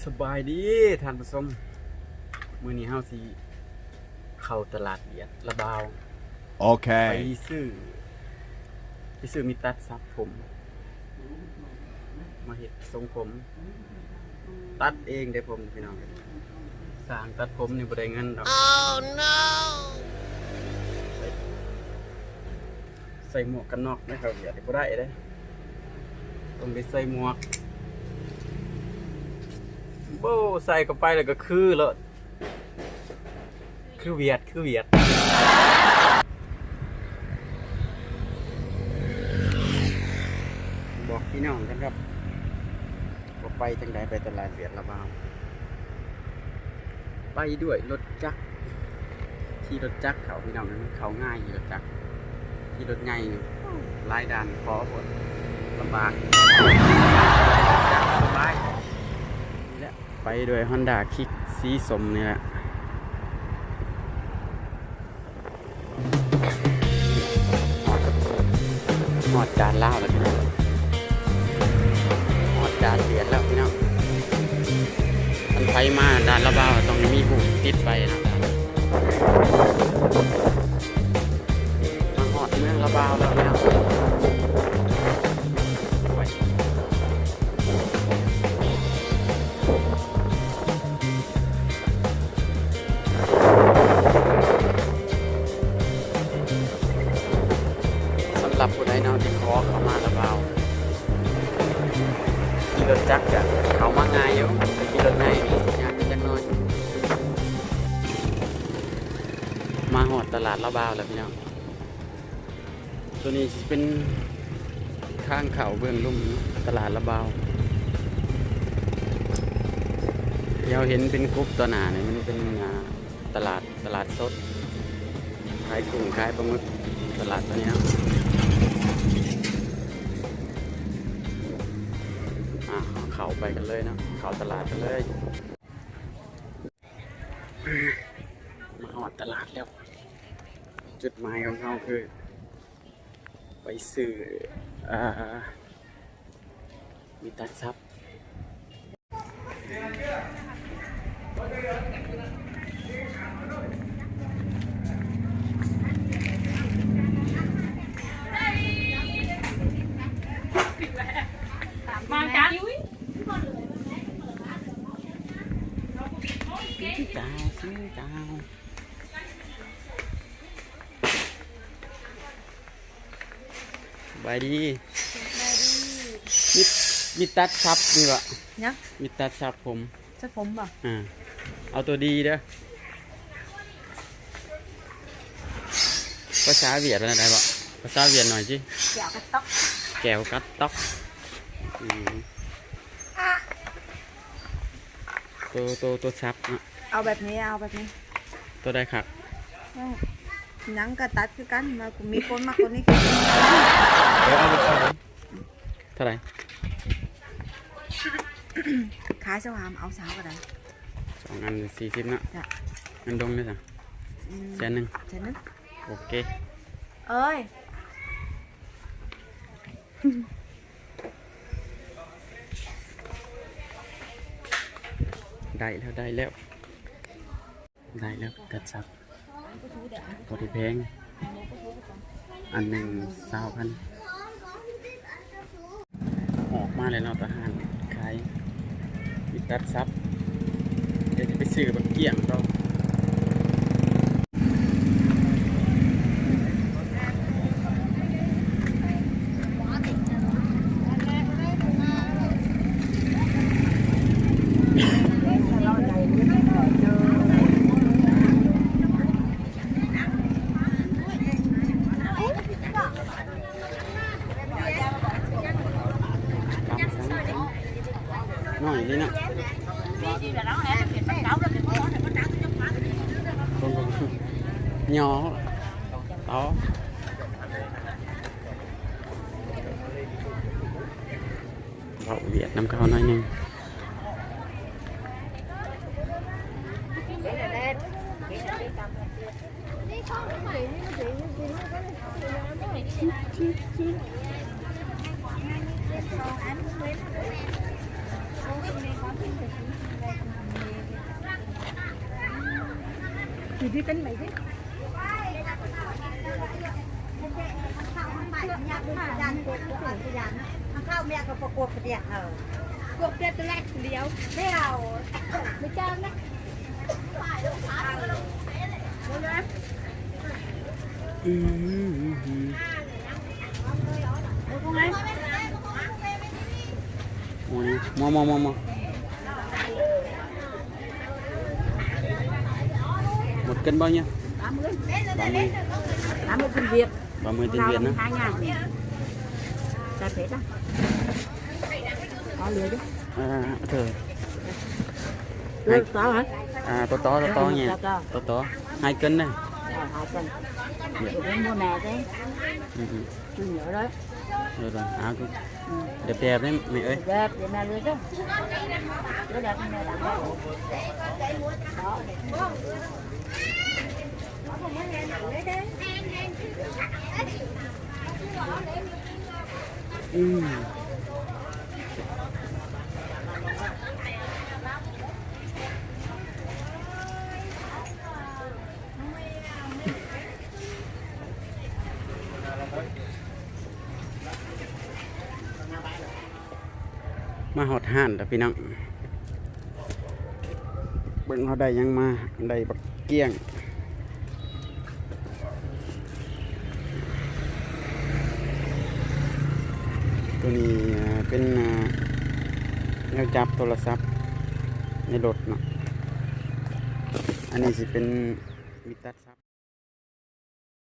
ສະບາຍດີທ່ານຜູ້ຊົມ, ມື້ນີ້ເຮົາຊິເຂົ້າຕະຫຼາດຫວຽດລະບາວ ໂອເຄ ໄປຊື້ ໄປຊື້ມີດຕັດສັບຜົມ ມາເຮັດຊົງຜົມ ຕັດເອງເດ້ຜົມພີ່ນ້ອງ. ຊ່າງຕັດຜົມນີ້ບໍ່ໄດ້ເງິນດອກ. ໃສ່ໝວກກັນນັອກນະ ເຂົ້າຫວຽດນີ້ບໍ່ໄດ້ເດ້ ຕ້ອງໄດ້ໃສ່ໝວກ. ໂອ້ ໃສ່ເຂົ້າໄປແລ້ວກໍຄືໂລດ ຄືຫວຽດ ຄືຫວຽດ. ບອກພີ່ນ້ອງກັນຄັບ ວ່າໄປຈັ່ງໃດ ໄປຕະຫຼາດຫວຽດລະບາວ. ໄປດ້ວຍລົດຈັກ ຂີ່ລົດຈັກເຂົ້າພີ່ນ້ອງ ມັນເຂົ້າງ່າຍ ຂີ່ລົດຈັກ. ຂີ່ລົດໃຫຍ່ນີ້ ໂອ້ ຫຼາຍດ່ານຂໍໂພດ ລຳບາກ. ຈັກສະບາຍນີ້ແຫຼະ ໄປດ້ວຍຮອນດ້າຄລິກສີສົ້ມນີ້ແຫຼະ. ຮອດ ຮອດດ່ານລາວແລ້ວພີ່ນ້ອງ ຮອດດ່ານຫວຽດແລ້ວພີ່ນ້ອງ. ຄັນໃຜມາດ່ານລະບາວຕ້ອງມີຮູບຕິດໄປນະ. ມາຮອດເມືອງລະບາວແລ້ວພີ່ນ້ອງ. ສຳລັບຜູ້ໃດເນາະທີ່ຂໍເຂົ້າມາລະບາວ ຂີ່ລົດຈັກກະເຂົ້າມາງ່າຍຢູ່ ແຕ່ຂີ່ລົດໃຫຍ່ນີ້ຊິຍາກຈັກໜ້ອຍ. ມາຮອດຕະຫຼາດລະບາວແລ້ວພີ່ນ້ອງ. ໂຕນີ້ຊິເປັນທາງເຂົ້າເບື້ອງລຸ່ມຕະຫຼາດລະບາວ. ທີ່ເຮົາເຫັນເປັນກຸບຕໍ່ໜ້ານີ້ ມັນເປັນ ອ່າ ຕະຫຼາດ ຕະຫຼາດສົດ ຂາຍກຸ້ງຂາຍປາໝຶກ ຕະຫຼາດຕົວນີ້ເນາະ. ອ່າ ເຂົ້າໄປກັນເລີຍເນາະ ເຂົ້າຕະຫຼາດກັນເລີຍ. ມາຮອດຕະຫຼາດແລ້ວ ຈຸດໝາຍຂອງເຮົາຄືໄປຊື້ ເອີ ມີດຕັດສັບ. ມາກັນ. ຊິງເຈົ້າ ຊິງເຈົ້າ ສະບາຍດີ ສະບາຍດີ. ມີ ມີດຕັດສັບມີບໍ່? ຫຍັງ? ມີດຕັດສັບຜົມ. ສັບຜົມບໍ່? ອ່າ ເອົາຕົວດີເດີ. ພາສາຫວຽດວ່າແນວໃດບໍ່? ພາສາຫວຽດໜ້ອຍຊິ. ແກວກະຕັອກ ແກວກະຕັອກ. ອືມ ໂຕ ໂຕ ໂຕສັບເນາະ. ເອົາແບບນີ້ ເອົາແບບນີ້. ໂຕໃດຄັກ? ເອີ ຫຍັງກະຕັດຄືກັນ ມາ ມີຄົນມັກກວ່ານີ້. ເອີ ເອົາແບບເທົ່າໃດ? ເທົ່າໃດ? ຂາຍຊາວຫ້າ ເອົາຊາວກະໄດ້. ສອງອັນສີ່ສິບເນາະ. ຈ້ະ ເງິນດົງເດ້ຊະ? ອືມ ແສນໜຶ່ງ. ແສນໜຶ່ງ. ໂອເຄ ເອີຍ. ໄດ້ແລ້ວ ໄດ້ແລ້ວ ໄດ້ແລ້ວ ຕັດສັບ ບໍ່ໄດ້ແພງ ອັນໜຶ່ງຊາວພັນ. ອອກມາແລ້ວເນາະ ຕາຮ້ານຂາຍມີດຕັດສັບ ດຽວຈະໄປຊື້ບັກກ້ຽງຕໍ່. ໜ້ອຍນີ້ເນາະ ຍໍເວົ້າຫວຽດນຳເຂົາໜ້ອຍໜຶ່ງ. ສອງອັນ ເວ້ນ ເວົ້ນ ເວົ້ນ ເວົ້ນ ເວົ້ນ ເວົ້ນ. Đi bên này chứ. Không, không phải nhà của Trần, của An Trần. Không, không, mẹ có, có, có, có điện hả? Cuộc điện từ lạnh liều. Theo. Mới trơn đấy. ອືມ ໂອ້ຍ ມາ ມາ ມາ ມາ ໝົດກັນບໍ່ເນຍ? ບາມື້ ບາມື້ ບາມື້ກິນວຽກ ບາມື້ກິນວຽກນະ ຫາຍາກນີ້ ຈັດເຜັດນະ ເອົາເຫຼືອຢູ່ ອ່າ ເທີ ໃຫ້ ຕໍ່ ອ່າ ຕໍ່ ຕໍ່ ຕໍ່ ຕໍ່ ຫາຍເກີນເດີ ອ່າ ຫາຍເກີນ ເປັນບໍ່ແນ່ເດ້ ອືມ ກິນເດີ ເດີ ເດີ ເອົາ ແດບໆ ນີ້ແມ່ເອີຍ ແດບ ແດບເລີຍເດີ ແດບ ແດບ ແດບ ອືມ ມາຮອດຮ້ານແລ້ວພີ່ນ້ອງ ເບິ່ງເຮົາໄດ້ຫຍັງມາ ໄດ້ບັກກ້ຽງ ໂຕນີ້ ເປັນ ແນວຈັບໂທລະສັບໃນລົດເນາະ ອັນນີ້ຊິເປັນມິດຕັດສັບ.